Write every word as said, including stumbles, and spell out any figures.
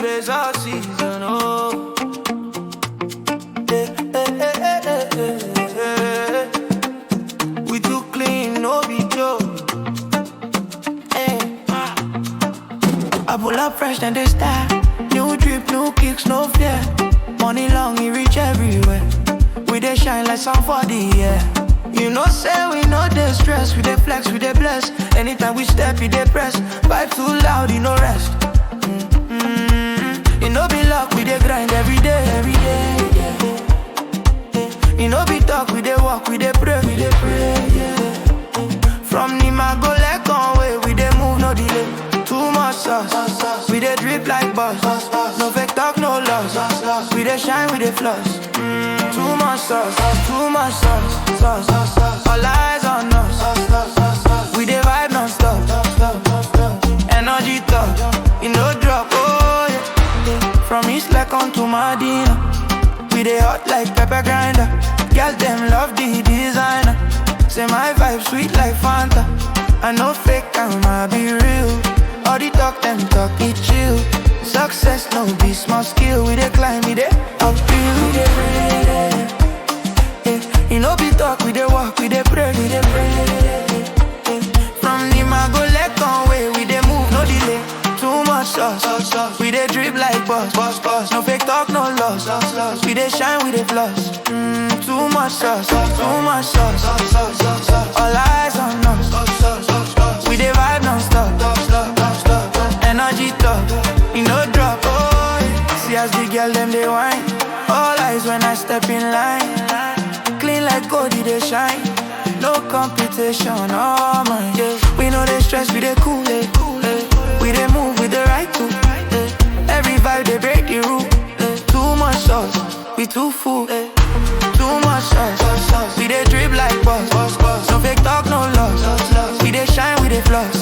Praise our season, oh. Yeah, yeah, yeah, yeah, yeah, yeah. We too clean, no be joke. Hey. I pull up fresh and they style. New drip, new kicks, no fear. Money long, it reach everywhere. We dey shine like sun for the air. You know, say we no dey stress, we dey flex, we dey bless. Anytime we step, we dey press. Vibe too loud, you no rest. Mm-hmm. It no be luck, we dey grind every day, every day. Yeah. It no be talk, we dey walk, we dey pray, we dey pray. Yeah. From Nima go like on way, we dey move, no delay. Too much sauce, we dey drip like boss. No fake talk, no loss. We dey shine, we dey floss. Mm, too much sauce, too much sauce, sauce, sauce, sauce. All eyes on us. We dey vibe non-stop. Energy top, e no drop. Oh yeah. From East Lekon to Madina, we dey hot like pepper grinder. Girl dem love the designer. Say my vibe sweet like Fanta. I no fake am, I be real. All the talk dem talk, e chill. Success no be small skill. We dey climb, we dey uphill. We dey pray, yeah. E no be talk, we dey walk, we dey pray, we dey pray. From Nima go like on way, we dey move, no delay. Too much sauce, we dey drip like boss, boss, boss. No fake talk, no loss, loss, loss. We dey shine, we dey floss. Mm, too much sauce, too much sauce. All eyes on us. We dey vibe non-stop. Energy top, e no drop. Oh, yeah. See as the girl dem dey wine. All eyes when I step in line. Clean like gold, e dey shine. No competition, oh my, yeah. We no dey stress, we dey cool, eh, cool, eh. We dey move with the right too, eh. Every vibe dey break the rule, eh. Too much sauce, we too full, eh. Too much sauce, sauce, sauce. We dey drip like boss, boss, boss. No fake talk, no loss, loss, loss. We dey shine, we dey floss.